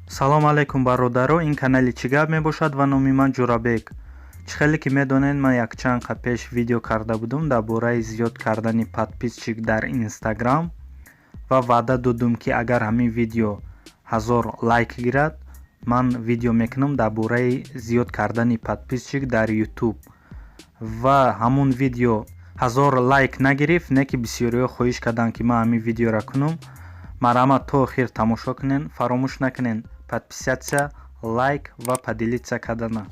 Салом алейкум, бародаро! Ин канали «Чӣ гап» мебошад ва номи ман Ҷурабек. Чӣ хеле ки медонед, ман якчанд қа пеш видео карда будум дар бораи зиёд кардани подписчик дар Инстаграм ва ваъда додум, ки агар ҳамин видео 1000 лайк гирад, ман видео мекунам дар бораи зиёд кардани подписчик дар Ютуб. Ва ҳамун видео 1000 лайк нагирифт, не ки бисёриҳо хоҳиш карданд, ки ман ҳамин видеоро кунам. Марҳамат, то охир тамошо кунед. Фаромӯш накунед подписаться, лайк ва поделиться кардана.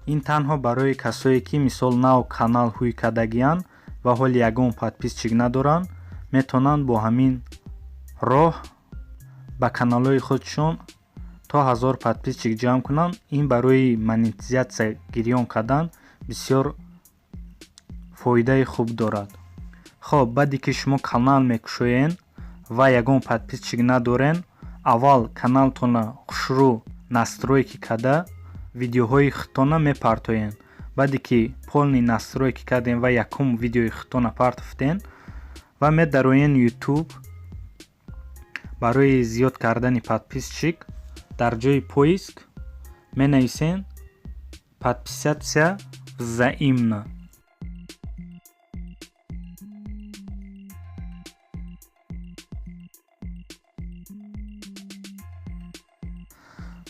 Ин танҳо барои касое, ки мисол нав канал ҳуй кардагиянд ва ҳоли ягон подписчик надоранд, метавонанд бо ҳамин роҳ ба каналҳои худшон то 1000 подписчик ҷамъ кунанд. Ин барои монетизатсия гирён кардан бисёр фоидаи хуб дорад. Хоб, баъде ки шумо канал мекушоед ва ягон подписчик надорен, аввал каналтона хушрӯ настройки карда, видеоҳои худтона мепартоед. Баъде ки полный настройки кардем ва якум видеои худтона партофтен ва медароен Ютуб, барои зиёд кардани подписчик дар ҷои поиск менависен «подписаться взаимно».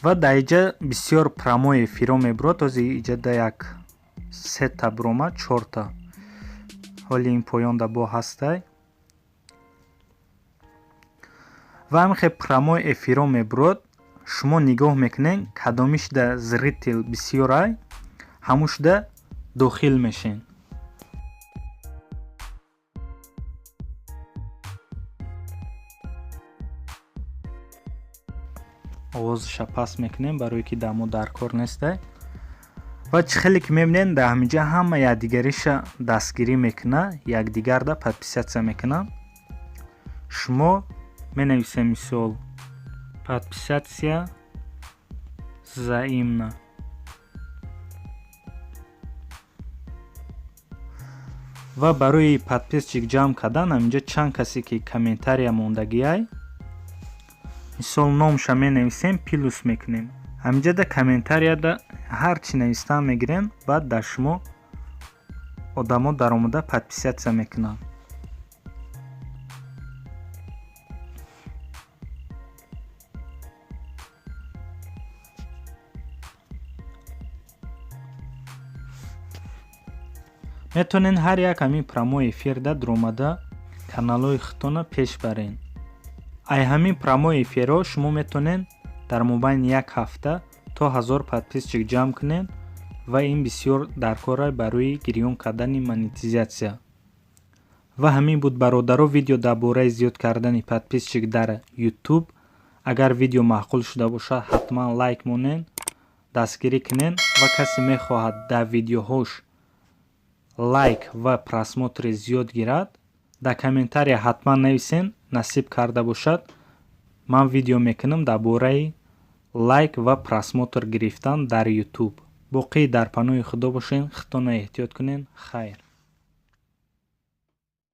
Ва дар иҷа бисёр прямой эфирҳо мебурад. Ҳозир иҷа да як сета буромад, чорта. Ҳоли ин поёнда бо ҳастай. Ва ҳамин прямой эфирҳо мебурад. Шумо нигоҳ мекунед, кадомишда зритель бисёрай, ҳамушда дохил мешен. Овозаша паст мекунем, барое ки дар мо дар кор нестай. Ва чӣ хеле ки мебинед, дар ҳаминҷа ҳама якдигариша дастгирӣ мекуна, якдигарда подписаться мекунанд. Шумо менависем, мисол, «подписаться взаимно» ва барои подписчик ҷамъ кардан ҳаминҷа чанд касе ки комментария мондагиай, мисол, номша менависем, плюс мекунем. Ҳаминҷа комментарияда ҳар чӣ навистан мегирем, баъд дар шумо одамо даромада подписаться мекунанд. Метавонед ҳар як ҳамин прямой эфирда дуромада каналҳои худтона пеш барен. Ай ҳамин прямой эфирҳо шумо метавонед дар мобайни як ҳафта то 1000 подписчик ҷамъ кунед ва ин бисёр даркора барои гирён кардани монетизатсия. Ва ҳамин буд, бародаро, видео дар бораи зиёд кардани подписчик дар Ютуб. Агар видео маъқул шуда бошад, ҳатман лайк монед, дастгирӣ кунед. Ва касе мехоҳад дар видеоҳош лайк ва просмотри зиёд гирад, дар комментария ҳатман нависен. Насиб карда бошад, ман видео мекунам дар бораи лайк ва просмотр гирифтан дар Ютуб. Боқӣ дар паноҳи Худо бошед, худтонро эҳтиёт кунед. Хайр.